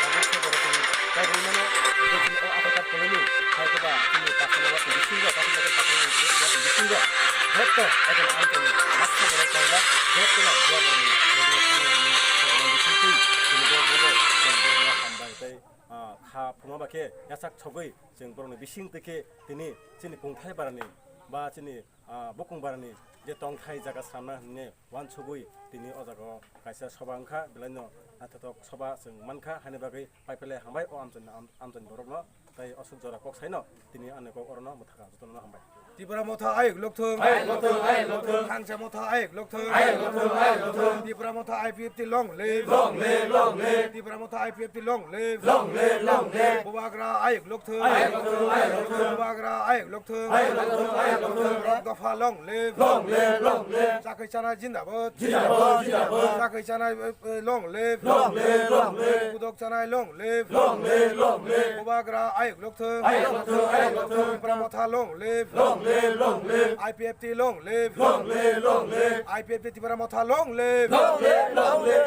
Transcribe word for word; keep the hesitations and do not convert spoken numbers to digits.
tabuk se borok chini kaibrwi mano, je chini o aadhaar card kwlwini, hai khe ba chini personal wa tini bisingo, personal wa tini bisingo, joto ekজন আইন চলে, haksa borok tongjak, joto no borok ni, borok ni, borok ni bisingtwi, chini borok ni, chini borok no hambai tei, ah, kha phunukma khe yachak sogwi, chwng borok ni bisingtwi khe tini chini kungthai barani ba chini, ah, bukung barani je tongthai jaga swnamna hinwi uansugwi tini o jaga o kaisa soba wngkha, belai no naithothok soba chwng mankha, haini bagwi paiphile hambai o amchaini, am-, amchaini borokno tei aswk jora kok saino tini ani kok orono mwthakha, jotono hambai. Tipra Motha ayuk lokthung. Ayuk lokthung, ayuk lokthung. Thangsa Motha ayuk lokthung. Ayuk lokthung, ayuk lokthung. Tipra Motha I P F T long live. Long live, long live. Tipra Motha I P F T long live. Long live, long live. Bubagra ayuk lokthung. Ayuk lokthung, ayuk lokthung. Bubagra ayuk lokthung. Ayuk lokthung, ayuk lokthung. Rok dopha long live. Long live, long live. Chakhwi chanai jindabad. Jindabad, jindabad. Chakhwi chanai, eh, eh, long live. Long live, long live. Budok chanai long live. Long live, long live. Bubagra ayuk lokthung. Ayuk lokthung, ayuk lokthung. Tipra Motha long live. Long live, long live. I P F T long live. Long live, long live. I P F T Tipra Motha long live. Long live, long live.